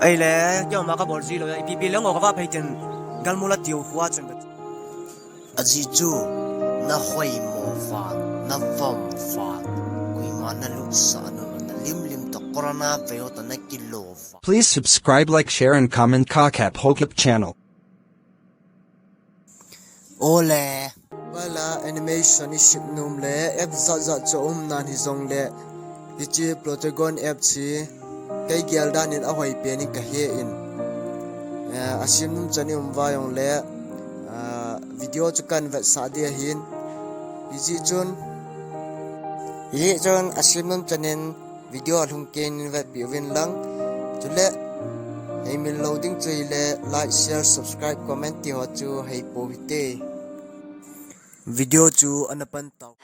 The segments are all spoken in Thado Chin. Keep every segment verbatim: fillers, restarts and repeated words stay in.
Ei le, kei ma ka bol ji lou, ipi pi le ngo ka va phei tin, galmul a tiu khua chun. Ajeh chu, na hoimo vat, na vom vat, koima na lutsah nom, na limlim toh corona vei ho toh na kilo vat. Please subscribe, like, share and comment Kakap Haokip channel. Ole. Vala animation i sim nom le, app jat jat chu um nan hijongle, hiche Plotagon app hi kei gel dan in ahoi pen in ka he in. Eh, a sim nom chan i um va jongle, ah, video chu kan vetsah ding ahin. Hijeh chun, hijeh chun a sim nom chan in video a lhung kei in vetpi uvin lang. Chule, hei min lou ding chu hile, like, share, subscribe, comment ti ho chu hei pou hite. Video chu ana pan tau.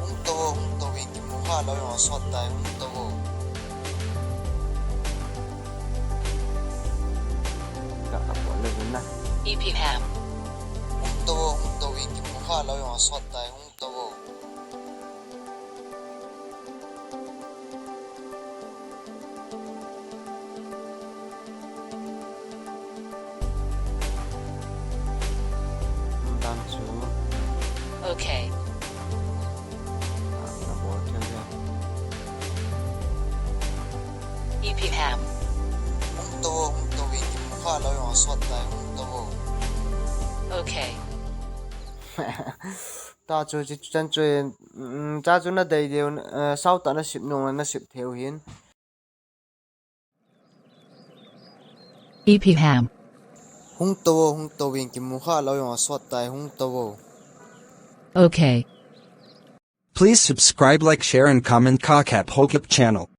Hung tou o, hung tou in, kimu kha lou jong asot tai, hung tou o. Ka, ka pon le vun na. E P M. Hung tou o, hung tou in, kimu kha lou jong asot tai, hung tou o. Dan chu. Okay. Ah, na bol thei le. E P M. Hung tou o, hung tou in, kimu kha lou jong asot tai, hung tou o. Okay. Ta chu, chu, chu chan chu in, mm, ta chu na dei deu, eh, sao ta na sip nung na sip thei u hin. E P M. Hung tou o, hung tou in, kimu kha lou jong asot tai, hung tou o. Okay. Please subscribe, like, share and comment Kakap Haokip channel.